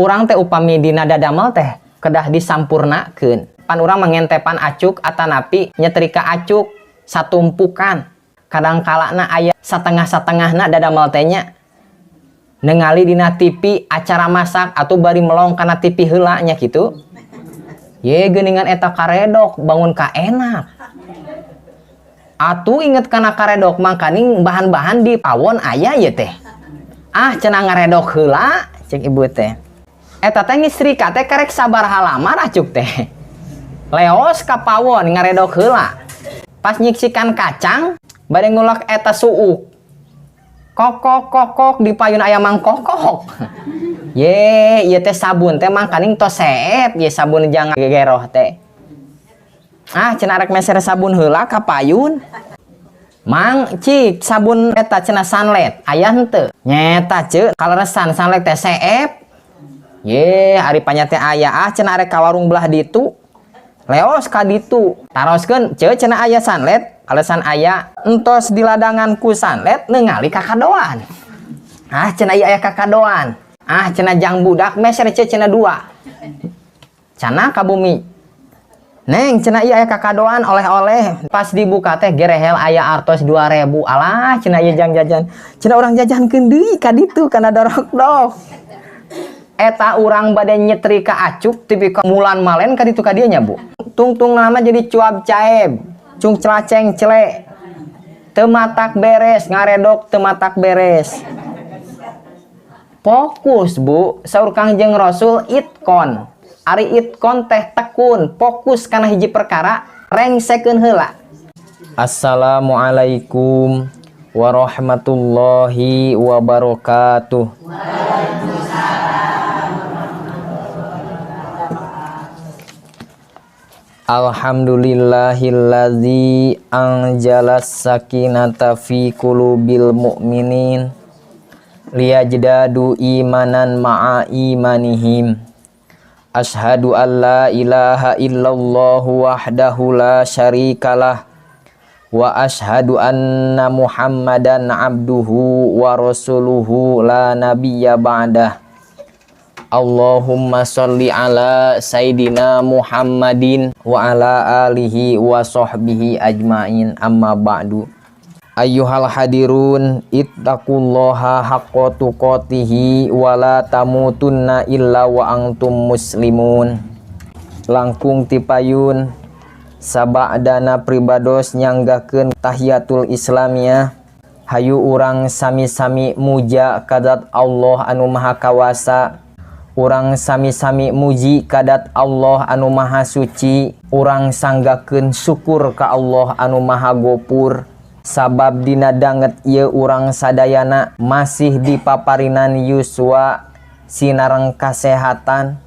Urang teh upami dina dadamel teh kedah disampurnakeun. Pan urang mangentepan acuk atanapi nyetrika acuk satumpukan. Kadang kalana aya satengah-satengahna dadamel teh nya. Ningali dina TV acara masak atau bari melong kana TV heula nya kitu. Ye geuningan eta karedok bangun ka enak. Atuh inget kana karedok mangkaning bahan-bahan di pawon aya ye teh. Ah, cenah ngaredok heula cek ibu teh. Eta teh nyetrika teh karek sabaraha lamar acuk teh. Leos ka pawon ngaredok heula. Pas nyiksikan kacang bade ngulek eta suuk. Kokok kokok di payun aya mangkokok. Ye, ieu teh sabun teh mangkaning tos seep ye sabun jang gegeroh teh. Ah, cenah rek meser sabun heula ka payun. Mang, cik, sabun eta cenah Sunlight, aya henteu? Nyeta ceuk, kaleresan Sunlight teh seep. Ye, ari panya teh aya, ah cenah arek ka warung belah ditu. Leos ka ditu. Taroskeun, ceuk cenah aya Sunlight, kaleresan aya entos di ladangan ku Sunlight ningali kakadoan. Ah, cenah ieu aya kakadoan. Ah, cenah jang budak meser ceuk cenah dua. Cenah ka bumi. Neng, cenah ieu aya kakadoan oleh-oleh. Pas dibuka teh gerehel aya artos 2000. Alah, cenah ieu jang jajan. Cenah urang jajankeun deui ka ditu kana dorok-dok. Eta urang bade nyetrika acuk tepi ka mulan malen ka ditu ka dieu nya, Bu. Tungtung nama jadi cuap caeb. Cung celaceng cele. Teu matak beres, ngaredok teu matak beres. Fokus, Bu. Saur Kangjeng Rasul itkon. Ari itkon teh tekun, fokus kana hiji perkara, rengsekeun heula. Assalamualaikum warahmatullahi wabarakatuh. Alhamdulillahillazi anjalas sakinata fi qulubil mu'minin liyajdadu imanan ma'a imanihim. Ashhadu an la ilaha illallah wahdahu la syarikalah wa ashhadu anna Muhammadan abduhu wa rasuluhu la nabiyya ba'dah. Allahumma sholli ala Sayyidina Muhammadin wa ala alihi wa sahbihi ajmain, amma ba'du. Ayyuhal hadirun, ittaqullaha haqqa tuqatihi wa la tamutunna illa wa antum muslimun. Langkung tipayun sabadana pribados nyanggakeun tahiyatul islamiyah. Hayu urang sami-sami muja kadat Allah anu maha kawasa. Urang sami-sami muji kadat Allah anu maha suci. Urang sanggakeun syukur ka Allah anu maha gopur. Sabab dina danget ieu urang sadayana masih dipaparinan yuswa sinareng kasehatan,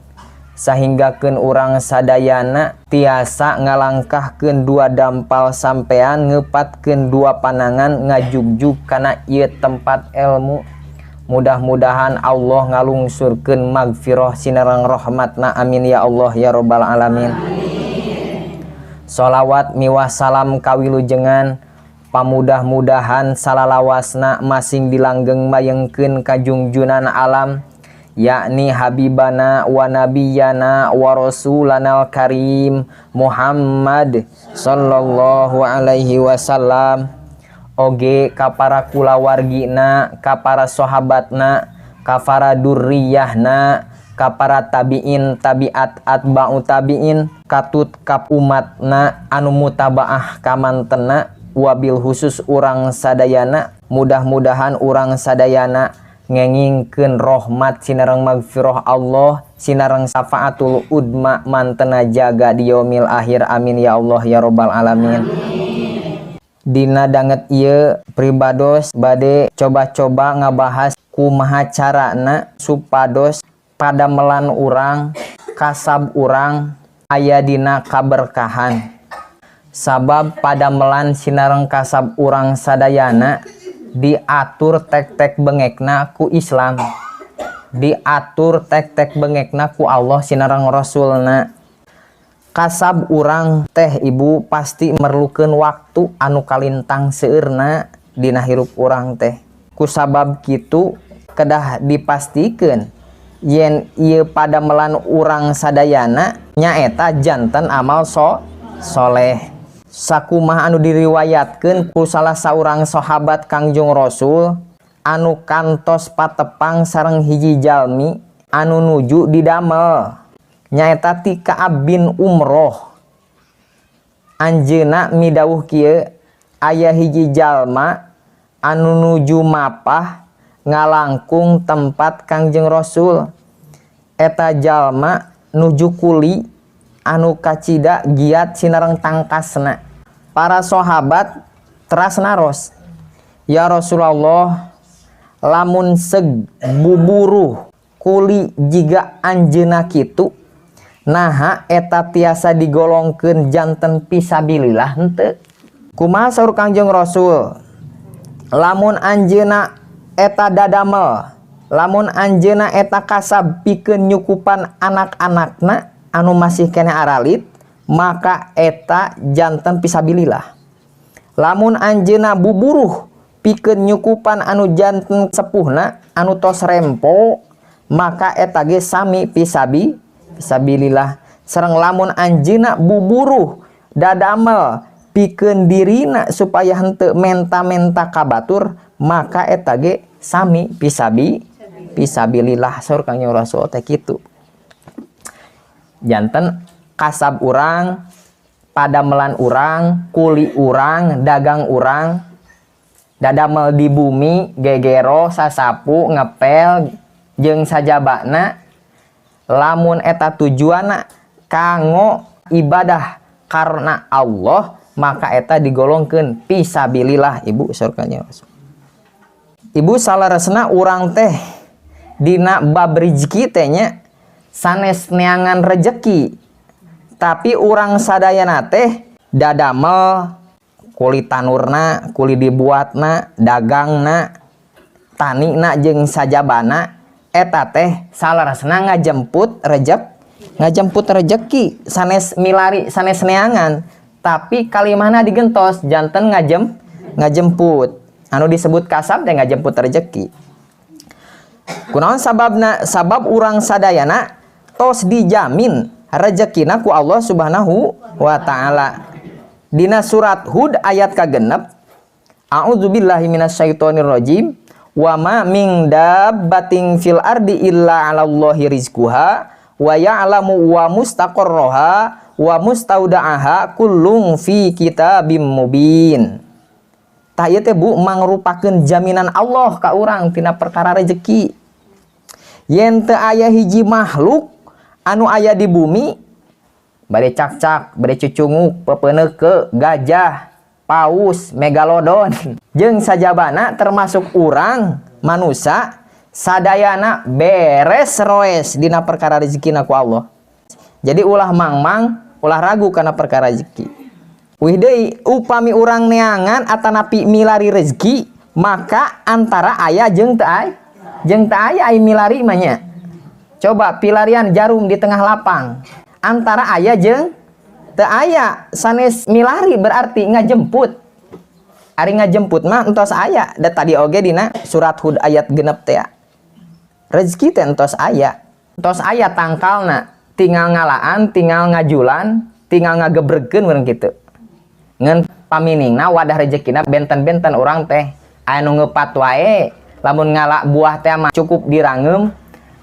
sahinggakeun urang sadayana tiasa ngalangkahkeun dua dampal sampean, ngepatkeun dua panangan, ngajugjug kana ieu tempat ilmu. Mudah-mudahan Allah ngalungsurkeun magfirah sinareng rahmatna, amin ya Allah ya rabbal alamin. Sholawat miwah salam kawilujengan pamudah-mudahan salalawasna masing dilanggeng mayengkeun kajungjunan alam, yakni habibana wa nabiyana wa rasulanal karim Muhammad sallallahu alaihi wasallam, oge ka para kulawargina, ka para sahabatna, ka para durriyahna, ka para tabiin, tabiat, atba'u tabiin, katut kap umatna anu mutabaah kamantena, wabil khusus urang sadayana. Mudah-mudahan urang sadayana ngengingkeun rahmat sinareng magfirah Allah sinareng syafaatul udma mantena jaga di yaumil akhir, amin ya Allah ya rabbal alamin. Dina danget ieu pribados bade coba-coba ngabahas kumaha carana supados padamelan urang, kasab urang aya dina kaberkahan. Sabab padamelan sinareng kasab urang sadayana diatur tek-tek bengekna ku Islam, diatur tek-tek bengekna ku Allah sinareng Rasulna. Kasab urang teh, Ibu, pasti merlukeun waktu anu kalintang seueurna dina hirup urang teh. Kusabab kitu kedah dipastikeun Yen ieu padamelan urang sadayana nyaeta janten amal soleh. Sakumaha anu diriwayatkeun ku salah saurang sahabat Kangjeng Rasul anu kantos patepang sareng hiji jalmi anu nuju didamel, nyaeta ti Ka'ab bin Umroh. Anjeunna midawuh kieu, aya hiji jalma anu nuju mapah ngalangkung tempat Kangjeng Rasul. Eta jalma nuju kuli anu kacida giat sinareng tangkasna. Para sahabat teras naros, "Ya Rasulullah, lamun seg buburuh kuli jiga anjeunna kitu, naha eta tiasa digolongkeun janten fisabilillah henteu?" Kumaha saur Kangjeng Rasul? Lamun anjeunna eta dadamel, lamun anjeunna eta kasab pikeun nyukupan anak-anakna anu masih keneh aralit, maka eta janten fisabilillah. Lamun anjeunna buburuh pikeun nyukupan anu janten sepuhna anu tos rempo, maka eta ge sami fisabilillah. Sareng lamun anjeunna buburuh dadamel pikeun dirina supaya henteu menta-menta ka batur, maka eta ge sami fisabilillah. Saur Kangjeng Rasul teh kitu. Janten kasab urang, padamelan urang, kuli urang, dagang urang, dadamel di bumi, gegero, sasapu, ngepel jeung sajabana, lamun eta tujuanna kanggo ibadah karena Allah, maka eta digolongkeun fisabilillah, Ibu. Saur Kangjeng Rasul. Ibu, saleresna urang teh dina bab rezeki teh nya sanes neangan rejeki, tapi urang sadayana teh dadamel, kuli tanurna, kuli dibuatna, dagangna, tanina jeung sajabana, eta teh saleresna ngajemput ngajemput rejeki, sanes milari, sanes neangan, tapi kalimahna digentos janten ngajemput. Anu disebut kasab teh ngajemput rejeki. Kunaon sababna? Sabab urang sadayana tos dijamin rezekina ku Allah Subhanahu wa Ta'ala. Dina surat Hud ayat kagenep, A'udzubillahi minasyaitonirrajim, wa ma min dabbatin fil ardi illa 'alallahi rizquha wa ya'lamu wa mustaqarraha wa mustauda'aha kullun fi kitabim mubin. Tah, ieu teh, Bu, mangrupakeun jaminan Allah ka urang tina perkara rezeki. Yen teu aya hiji makhluk anu aya di bumi, bade cakcak, bade cucunguk, pepeneke, gajah, paus, megalodon jeung sajabana, termasuk urang manusia sadayana, beres roes dina perkara rezekina ku Allah. Jadi ulah mangmang, ulah ragu kana perkara rezeki. Wih deui, upami urang neangan atanapi milari rezeki, maka antara aya jeung teu aya, jeung teu aya ai milari mah nya. Coba pilarian jarum di tengah lapang, antara aya jeung teu aya. Sanes milari, berarti ngajemput. Ari ngajemput mah entos aya da tadi oge dina surat Hud ayat 6 teh rezeki teh entos aya, entos aya tangkalna, tinggal ngalaan, tinggal ngajulan, tinggal ngagebregkeun urang kitu. Ngan paminingna wadah rezekina benten-benten. Urang teh aya nu ngeupat wae, lamun ngala buah teh mah cukup dirangeum.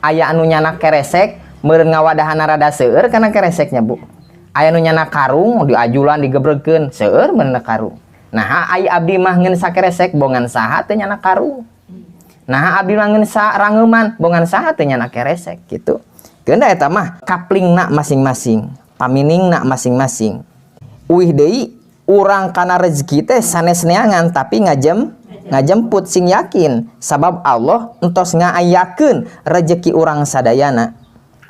Aya anu nyanak keresek, meureun ngawadahana rada seueur kana kereseknya, Bu. Aya nu nyanak karung, diajulan, digebregkeun, seueur meureun karung. Nah, ai abdi mah ngeun sakeresek, bongan saha teh nyanak karung? Nah, abdi mah ngeun sarangeuman, bongan saha teh nyanak keresek gitu? Keun eta mah kaplingna masing-masing, paminingna masing-masing. Uih deui, urang kana rezeki teh sanes neangan, tapi ngajemput. Sing yakin, sabab Allah entos ngaayakeun rezeki urang sadayana.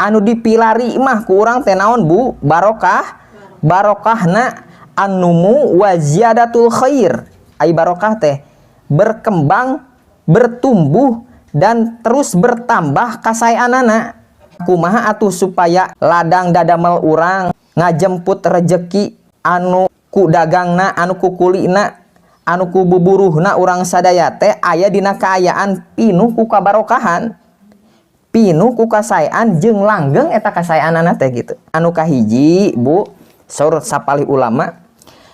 Anu dipilari mah ku urang teh naon, Bu? Barokah. Barokahna an-numu wa ziyadatul khair. Ai barokah teh berkembang, bertumbuh, dan terus bertambah kasaeanana. Kumaha atuh supaya ladang dadamel urang ngajemput rejeki, anu ku dagangna, anu ku kulina, anu ku buburuhna urang sadaya teh aya dina kaayaan pinuh ku kabarokahan? Pinuh ku kasaean jeung langgeng eta kasaeanana teh gitu. Anu kahiji, Bu, saur sapalih ulama,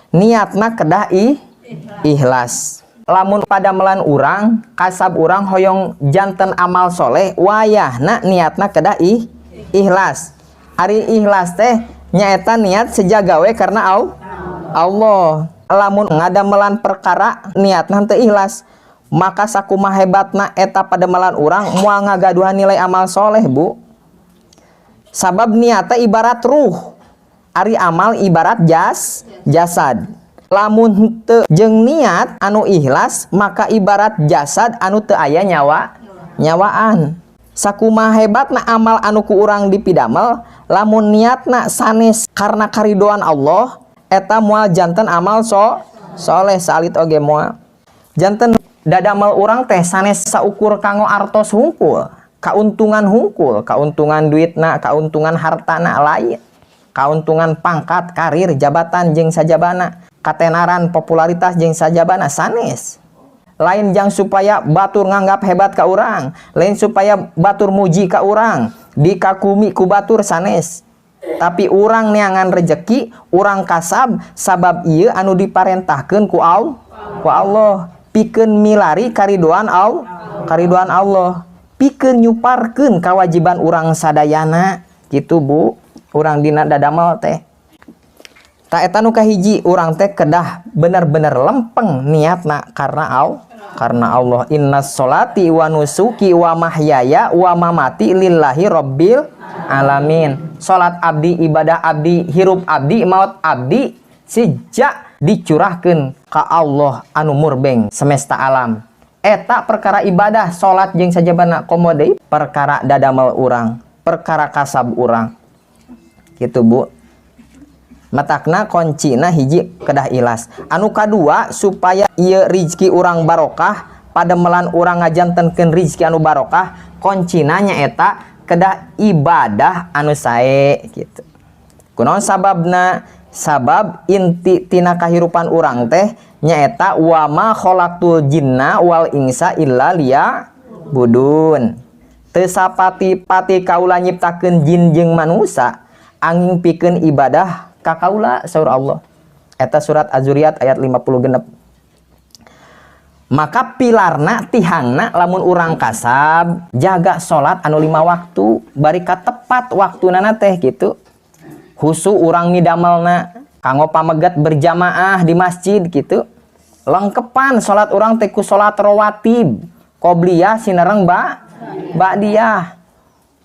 niatna kedah ikhlas. Lamun padamelan urang, kasab urang hoyong janten amal soleh, wayahna niatna kedah ikhlas. Ari ikhlas teh nyaeta niat seja gawe karena Allah. Lamun ngadamelan perkara niatna teu ikhlas, maka sakumaha hebatna eta padamelan urang moal ngagaduhan nilai amal soleh, Bu. Sabab niatna ibarat ruh, ari amal ibarat jasad. Lamun teu jeung niat anu ikhlas, maka ibarat jasad anu teu aya nyawaan. Sakumaha hebatna amal anu ku urang dipidamel, lamun niatna sanes karena karidoan Allah, eta moal janten amal soleh salit oge moal. Janten dadamel urang teh sanes saukur kanggo artos hungkul, kauntungan hungkul, kauntungan duitna, kauntungan hartana lain, kauntungan pangkat, karir, jabatan jeung sajabana, katenaran, popularitas jeung sajabana sanes. Lain jang supaya batur nganggap hebat ka urang, lain supaya batur muji ka urang, dikagumi ku batur sanes. Tapi urang neangan rejeki, urang kasab sabab ieu anu diparentahkeun ku Allah, pikeun milari karidoan Allah, pikeun nyuparkeun kewajiban urang sadayana gitu, Bu. Urang dina dadamel teh. Tah, eta nu kahiji, urang teh kedah bener-bener lempeng niatna karena Allah. Inna sholati wa nusuki wa mahyaya wa mamati lillahi rabbil alamin. Salat abdi, ibadah abdi, hirup abdi, maut abdi sejak dicurahkeun ka Allah anu murbeng semesta alam. Eta perkara ibadah salat jeung sajabana, komo deui perkara dadamel urang, perkara kasab urang gitu, Bu. Matakna kuncina hiji kedah ikhlas. Anu kadua, supaya ieu rizki urang barokah, padamelan urang ngajantenkeun rizki anu barokah, kuncina nyaeta kedah ibadah anu sae gitu. Kunaon sababna? Sabab inti tina kahirupan urang teh nyaeta wa ma khalaqtul jinna wal insa illa liya'budun. Teu sapati-pati kaula nyiptakeun jin jeung manusa anging pikeun ibadah ka kaula, saur Allah. Eta surat Az-Zuriyat ayat 56. Maka pilarna, tihangna, lamun urang kasab jaga salat anu 5 waktu bari tepat waktunana teh gitu. Khusu urang midamelna kanggo pamegat berjamaah di masjid gitu. Lengkepan salat urang teh ku salat rawatib, qobliyah sinareng ba'diyah.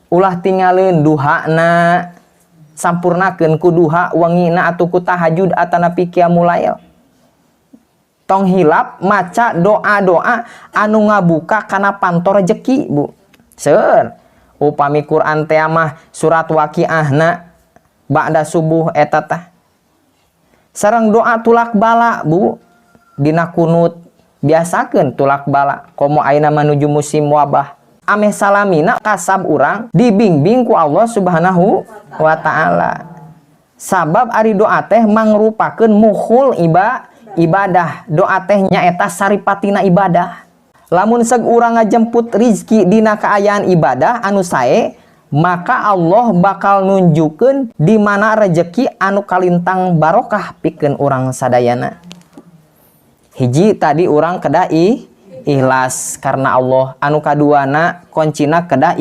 Ulah tinggalin duhana, sampurnakeun ku duha wengina atuh ku tahajud atanapi qiyamul lail. Tong hilap maca doa-doa anu ngabuka kana panto rejeki, Bu. Seur, upami Quran teh mah surat Waqiahna ba'da subuh eta tah. Sareng doa tulak bala, Bu. Dina kunut biasakeun tulak bala, komo ayeuna menuju musim wabah. Ameh salamina kasab urang dibimbing ku Allah Subhanahu wa taala. Sabab ari doa teh mangrupakeun mukhul ibadah. Doa teh nyaeta saripatina ibadah. Lamun seg urang ngajemput rizki dina kaayaan ibadah anu sae, maka Allah bakal nunjukeun di mana rejeki anu kalintang barokah pikeun urang sadayana. Hiji tadi, urang kedah ikhlas karena Allah. Anu kaduana, kuncina kedah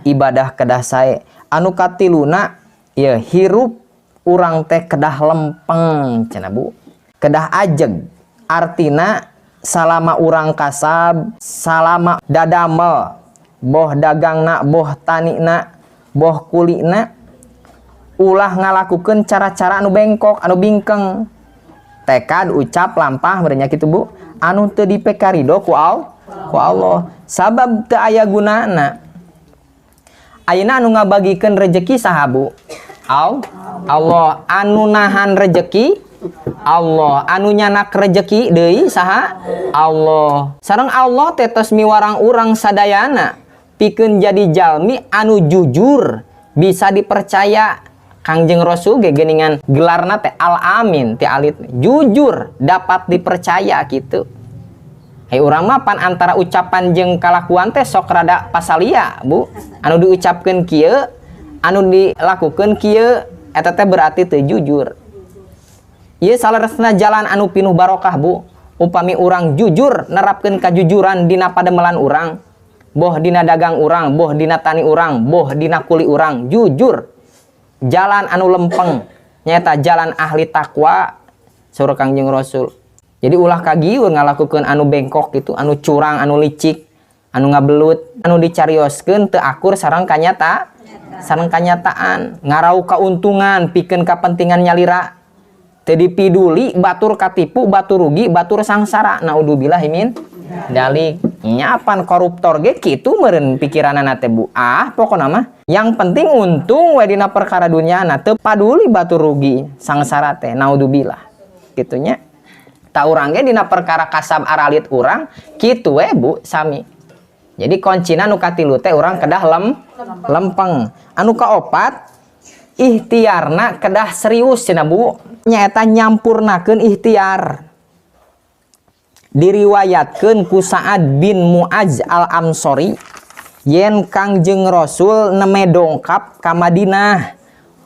ibadah kedah sae. Anu katiluna ya, hirup urang teh kedah lempeng cenah, Bu, kedah ajeg. Artina salama urang kasab, salama dadamel, boh dagangna, boh tanina, boh kulina, ulah ngalakukeun cara-cara anu bengkok, anu bingkeng, tekad, ucap, lampah merenya kitu, Bu, anu teu dipekarido ku Allah, sabab teu aya gunana. Ayeuna anu ngabagikeun rejeki saha, Bu? Allah. Anu nahan rejeki Allah, anu nyanak rejeki deui saha? Allah. Sareng Allah teh tos miwarang urang sadayana pikeun jadi jalmi anu jujur, bisa dipercaya. Kangjeng Rasul ge geuningan gelarna teh Al Amin ti alit, jujur, dapat dipercaya gitu. Hei, urang mah pan antara ucapan jeung kalakuan teh sok rada pasalia, Bu. Anu diucapkeun kieu, anu dilakukeun kieu, eta teh berarti teu jujur. Ieu saleresna jalan anu pinuh barokah, Bu. Upami urang jujur nerapkeun kajujuran dina pademelan urang, boh dina dagang urang, boh dina tani urang, boh dina kuli urang, jujur. Jalan anu lempeng nyaeta jalan ahli takwa, saur Kangjeng Rasul. Jadi ulah kagiur ngalakukeun anu bengkok gitu, anu curang, anu licik, anu ngabelut, anu dicarioskeun teu akur sareng kanyata, sareng kanyataan, ngarau kauntungan pikeun kapentingan nyalira. Teu dipiduli batur katipu, batur rugi, batur sangsara. Naudzubillah min dzalik. Nya apan koruptor ge kitu meureun pikiranana teh, Bu. Ah, pokona mah yang penting untung we dina perkara dunyana, teu paduli batur rugi sangsara teh, naudzubillah. Kitu nya. Tah, urang ge dina perkara kasab aralit urang kitu we, Bu, sami. Jadi kuncina nu katilu teh urang kedah lempeng. Anu kaopat, ikhtiarna kedah serius cenah, Bu. Nyaeta nyampurnakeun ikhtiar. Diriwayatkeun ku Sa'ad bin Mu'az al-Amsori yen Kangjeng Rasul neme dongkap ka Madinah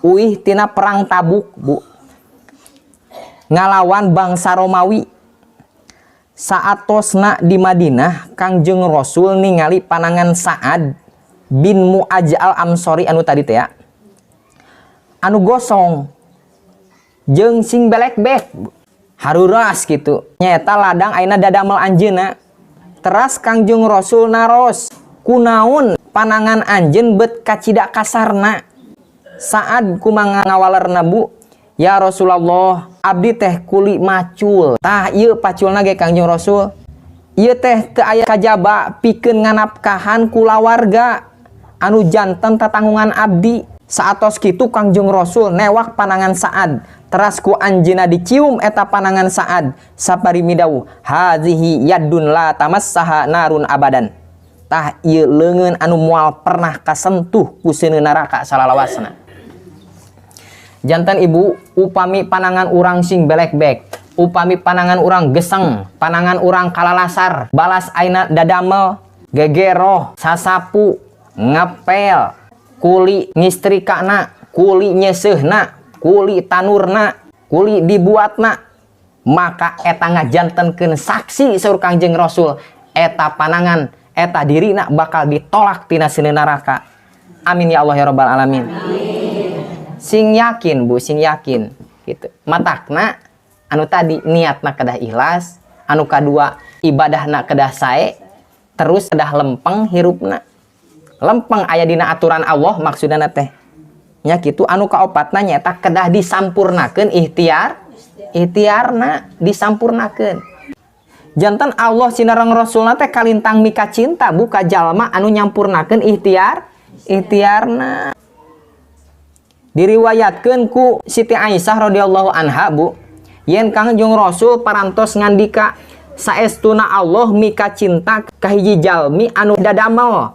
uih tina perang Tabuk, Bu, ngalawan bangsa Romawi. Saatosna di Madinah, Kangjeng Rasul ningali panangan Sa'ad bin Mu'az al-Amsori anu tadi teh ya, anu gosong jeung sing belek-bek haruras gitu, nyaeta ladang ayeuna dadamel anjeunna. Teras Kangjeng Rasul naros, "Kunaon panangan anjeun bet kacida kasarna?" Sa'ad kumaha ngawalerna, Bu? "Ya Rasulullah, abdi teh kuli macul." Tah, ieu paculna ge, Kangjeng Rasul, ieu teh teu aya kajaba pikeun nganapkahan kulawarga anu janten tatanggungan abdi. Saatos kitu Kangjeng Rasul newak panangan Sa'ad, teras ku anjeunna dicium eta panangan Sa'ad sapari midawuh, "Hazihi yadun la tamassaha narun abadan." Tah, ieu leungeun anu moal pernah kasentuh ku seuneu neraka salalawasna. Janten Ibu, upami panangan urang sing belek-bek, upami panangan urang geseng, panangan urang kalalasar, balas aina dadamel, gegeroh, sasapu, ngepel, kuli ngistrikana, kuli nyeuseuhna, kuli tanurna, kuli dibuatna, maka eta ngajantenkeun saksi saur Kangjeng Rasul, eta panangan, eta dirina bakal ditolak tina seuneu neraka. Amin ya Allah ya rabbal alamin. Sing yakin, Bu, sing yakin gitu. Matakna anu tadi, niatna kedah ikhlas, anu kadua ibadahna kedah sae, terus kedah lempeng hirupna. Lempeng aya dina aturan Allah maksudna teh. Nya kitu. Anu kaopatna nyaeta kedah disampurnakeun ikhtiar, ikhtiarna disampurnakeun. Janten Allah sinareng Rasulna teh kalintang mika cinta, Bu, ka jalma anu nyampurnakeun ikhtiar, ikhtiarna. Diriwayatkeun ku Siti Aisyah radhiyallahu anha, Bu, yen Kangjeng Rasul parantos ngandika, "Saestuna Allah mika cinta ka hiji jalmi anu dadamel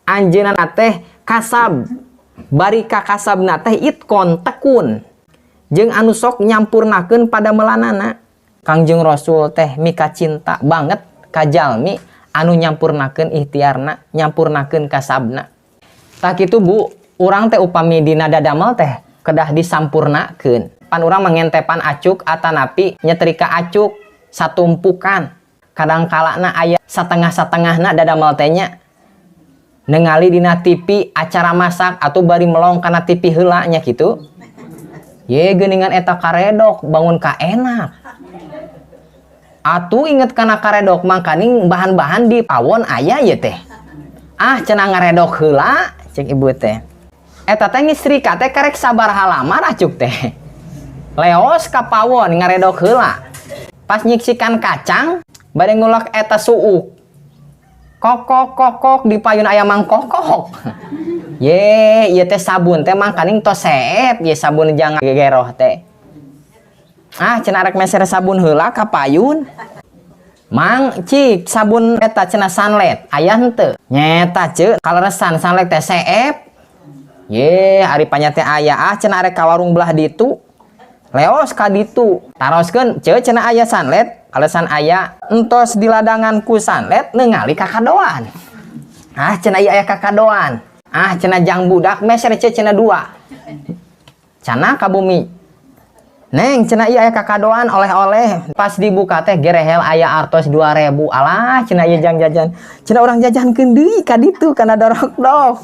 anjeunna teh kasab, bari ka kasabna teh itkon, tekun, jeung anu sok nyampurnakeun padamelanana." Kangjeng Rasul teh mika cinta banget ka jalmi anu nyampurnakeun ikhtiarna, nyampurnakeun kasabna. Tah kitu, Bu, urang teh upami dina dadamel teh kedah disampurnakeun. Pan urang mengentepan acuk atanapi nyetrika acuk satumpukan. Kadang kalana aya satengah-satengahna dadamel teh nya. Ningali dina TV acara masak atau bari melong kana TV heula nya kitu. Ye, geuningan eta karedok bangun ka enak. Atuh inget kana karedok, mangkaning bahan-bahan di pawon aya ye teh. Ah, cenah ngaredok heula, cek ibu teh. Eta teh ngistrika teh karek sabaraha lamar acuk teh. Leos ka pawon ngaredok heula. Pas nyiksikan kacang, bade ngulek eta suuk. Kokok kokok di payun aya mangkokok. Ye, ieu teh sabun teh mangkaning tos seep, ye sabun jangan gegeroh teh. Ah, cenah rek meser sabun heula ka payun. "Mang, cik, sabun eta cenah Sunlight, aya henteu?" "Nyeta, Ceu, kaleresan Sunlight teh seep." Ye, ari panya teh aya. Ah, cenah arek ka warung belah ditu. Leos ka ditu. Taroskeun, "Ceu, cenah aya Sunlight?" Alasan aya entos di ladangan ku sanlet ningali kakadoan. Ah, cenah ieu aya kakadoan. Ah, cenah jang budak meser ce cenah dua. Cenah ka bumi. Neng, cenah ieu aya kakadoan oleh-oleh. Pas dibuka teh gerehel aya artos 2000. Alah, cenah ieu jang jajan. Cenah urang jajankeun deui ka ditu kana dorok dok.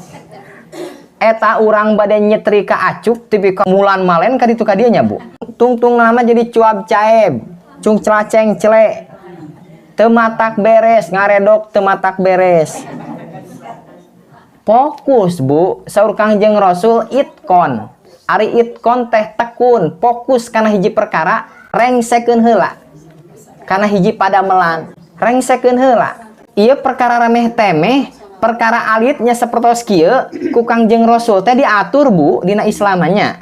Eta urang bade nyetrika acuk tepi ka mulan malen ka ditu ka dieu nya, Bu. Tungtung nama jadi cuap caeb. Cung celaceng cele. Teu matak beres, ngaredok teu matak beres. Fokus, Bu. Saur Kangjeng Rasul itkon. Ari itkon teh tekun, fokus kana hiji perkara, rengsekeun heula. Kana hiji padamelan, rengsekeun heula. Ieu perkara remeh temeh, perkara alitnya sapertos kieu ku Kangjeng Rasul teh diatur, Bu, dina Islamannya.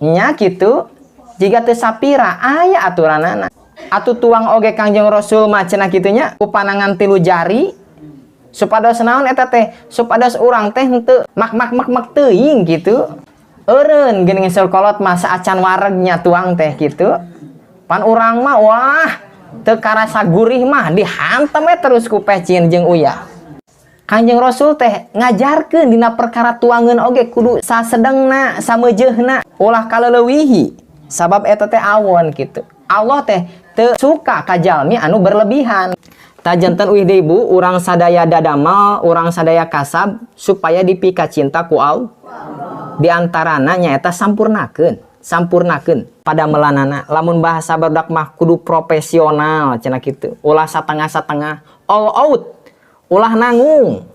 Nya kitu, jiga teu sapira aya aturanana. Atuh tuang oge Kangjeng Rasul mah cenah kitu nya ku panangan tilu jari supados naon eta teh, supados urang teh henteu mak mak mak mak teuing gitu. Eureun geuning kolot masa acan waregnya tuang teh gitu. Pan urang mah wah teu karasa gurih mah dihantem we terus ku pecin jeung uyah. Kanjeng Rasul teh ngajarkeun dina perkara tuangeun oge kudu sasedengna, sameujeuhna, ulah kaleulewihi. Sabab eta teh awon gitu. Allah teh teu suka ka jalmi anu berlebihan. Tah janten uih deui, Bu, urang sadaya dadamal, urang sadaya kasab supaya dipika cinta ku Allah. Di antarana nyaeta sampurnakeun, sampurnakeun padamelanana. Lamun bahasa barudak mah kudu profesional cenah kitu. Ulah satengah-satengah, all out. Ulah nanggung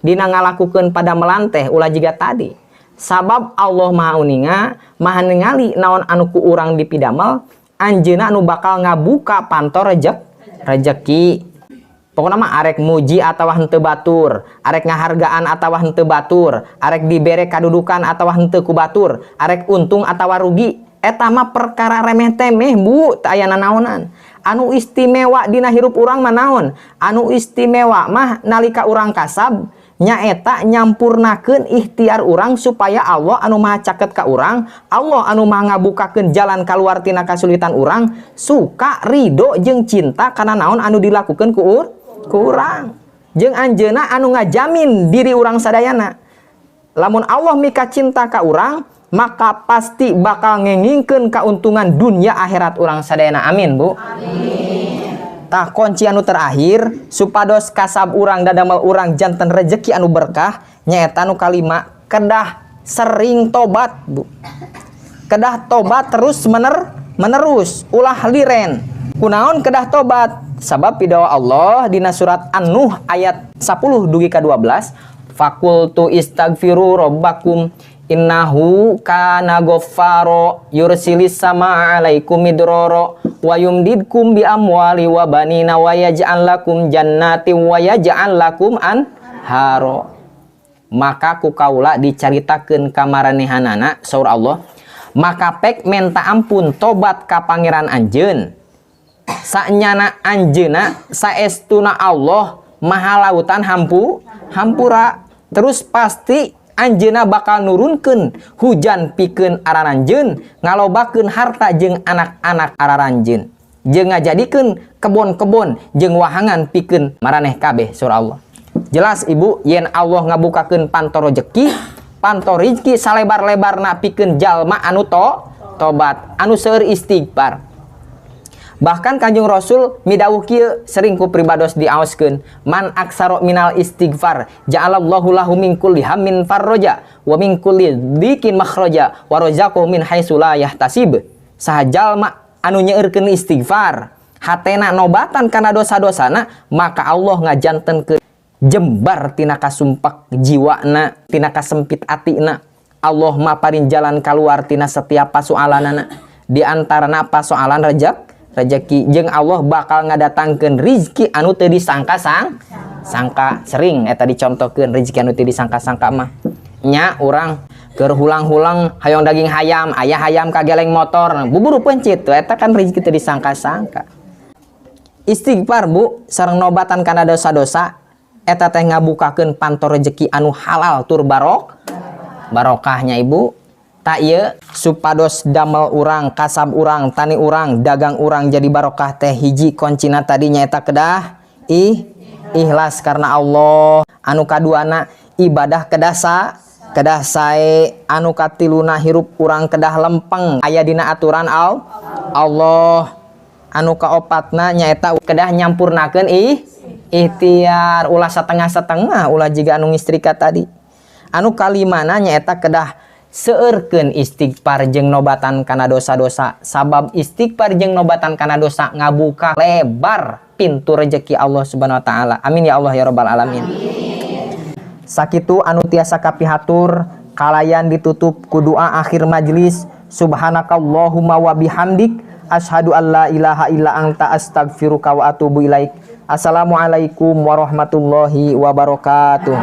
dina ngalakukeun padamelan teh ulah jiga tadi. Sabab Allah Maha Uninga, Maha ningali naon anu ku urang dipidamel, anjeunna anu bakal ngabuka panto rejeki. Pokoknya mah arek muji atawa henteu batur, arek ngahargaan atawa henteu batur, arek dibere kadudukan atawa henteu ku batur, arek untung atawa rugi, eta mah perkara remeh temeh, Bu, teu aya nanaonan. Anu istimewa dina hirup urang mah naon? Anu istimewa mah nalika urang kasab nyaeta nyampurnakeun ikhtiar urang supaya Allah anu maha caket ka urang, Allah anu maha ngabukakeun jalan kaluar tina kasulitan urang, suka ridho jeung cinta kana naon anu dilakukeun ku urang. Jeung anjeunna anu ngajamin diri urang sadayana. Lamun Allah mika cinta ka urang, maka pasti bakal ngengingkeun kauntungan dunia akhirat urang sadayana. Amin, Bu. Amin. Tah kunci anu terakhir supados kasab urang dadamel urang janten rejeki anu berkah nyaeta anu kalima, kedah sering tobat, Bu. Kedah tobat terus menerus, ulah liren. Kunaon kedah tobat? Sabab pidawa Allah dina surat An-Nuh ayat 10 dugi ka 12, faqultu istaghfiru rabbakum innahu kana ghaffaro yursilis sama alaikum midroro wa yumdidkum bi amwali wa banina wa yaj'al lakum jannatin wa yaj'al lakum anharo. Maka ku kaula dicaritakeun ka maranehanana, saur Allah, maka pek menta ampun tobat ka pangeran anjeun, sanyana anjeuna saestuna Allah maha lautan hampura, terus pasti anjeuna bakal nurunkeun hujan pikeun araranjeun, ngalobakeun harta jeung anak-anak araranjeun, jeung ngajadikeun kebon-kebon jeung wahangan pikeun maraneh kabeh, surah Allah. Jelas, Ibu, yen Allah ngabukakeun panto rejeki, panto rizki salebar-lebarna pikeun jalma anu tobat, anu seueur istighfar. Bahkan Kanjeng Rasul midawuh kieu, sering ku pribados diaoskeun, man aksaro minal istighfar ja'alallahu lahu min kulli hammin farroja wa min kulli dhikin makhraja wa razaqahu min haitsu la yahtasib. Saha jalma anu nyeurkeun istighfar, hatena nobatan kana dosa-dosana, maka Allah ngajantenkeun jembar tina kasumpak jiwana, tina kasempit atina. Allah maparin jalan keluar tina setiap pasoalanana, di antarana pasoalan rejeki, jeung Allah bakal ngadatangkeun rizki anu teu disangka sangka. Sering eta dicontohkeun rizki anu teu disangka-sangka mah nya urang keur hulang-hulang hayang daging hayam, aya hayam kageleng motor, buburu pencit tuh, eta kan rizki teu disangka-sangka. Istighfar, Bu, sareng nobatan kana dosa-dosa eta teh ngabukakeun panto rejeki anu halal tur barokahnya, Ibu. Tah, ieu supados damel urang, kasab urang, tani urang, dagang urang jadi barokah teh, hiji kuncina tadi nyaeta kedah ikhlas karena Allah. Anu kaduana, ibadah kedah kedah sae. Anu katiluna, hirup urang kedah lempeng aya dina aturan Allah. Anu kaopatna nyaeta kedah nyampurnakeun ikhtiar, ulah setengah-setengah, ulah jiga anu ngistrika tadi. Anu kalimana nyaeta kedah seueurkeun istighfar jeung nobatan kana dosa-dosa, sabab istighfar jeung nobatan kana dosa ngabuka lebar pintu rezeki Allah Subhanahu wa taala. Amin ya Allah ya rabbal alamin. Sakitu anu tiasa kapihatur, kalayan ditutup ku doa akhir majlis. Subhanakallahumma wa bihamdik, asyhadu an la ilaha illa anta, astaghfiruka wa atubu ilaik. Assalamualaikum warahmatullahi wabarakatuh.